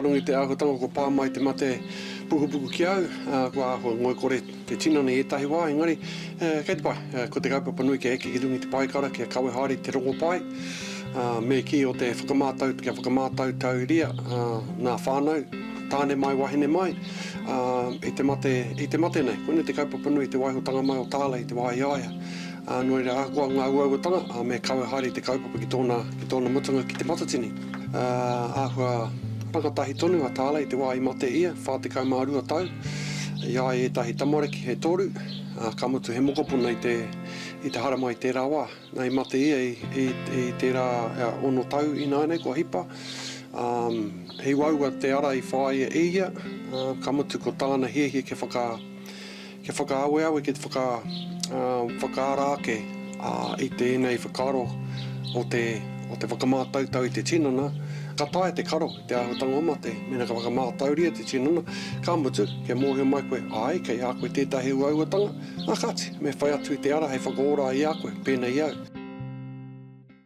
Nā runga i te āhuatanga kua pā mai te mate pukupuku ki au, kua āhua ngoikore te tinana i ētahi wā, engari kei te pai. Ko te kaupapa nui kia eke ki runga i te paekara, kia kawe haere i te rongopai, me kī o te whakamātau, kia whakamātautauria ngā whānau, tāne mai, wahine mai, i te mate, i te mate nei. Koinei te kaupapa nui, te waihotanga mai o Tālei i te wā i a ia. Ā, nō reira, ahakoa ngā uauatanga, ā, me kawe haere i te kaupapa ki tōna, ki tōna mutunga ki te Matatini. Ā, āhua rangatahi tonu a Tālei i te wā i mate ia, 42 tau. I a ia ētahi tamariki, he toru, ā, ka mutu he mokopuna i te, i te haramai i tērā wā. Nā, i mate ia i, i, i tērā ono tau ināianei kua hipa. Ā, he uaua te ara i whāia e ia, ā, ka mutu ko tāna hiahia kia whaka, Kia whakaaweawe, kia whaka, whakaara ake i tēnei whakaaro o te, o te whakamātautau i te tinana, ka taea te karo i te āhuatanga o mate, mēnā ka whakamātauria te tinana, ka mutu, kia mōhio mai koe, āe, kei a koe tētahi uauatanga, ā kāti, me whai atu i te ara hei whakaora i a koe, pēnei i au.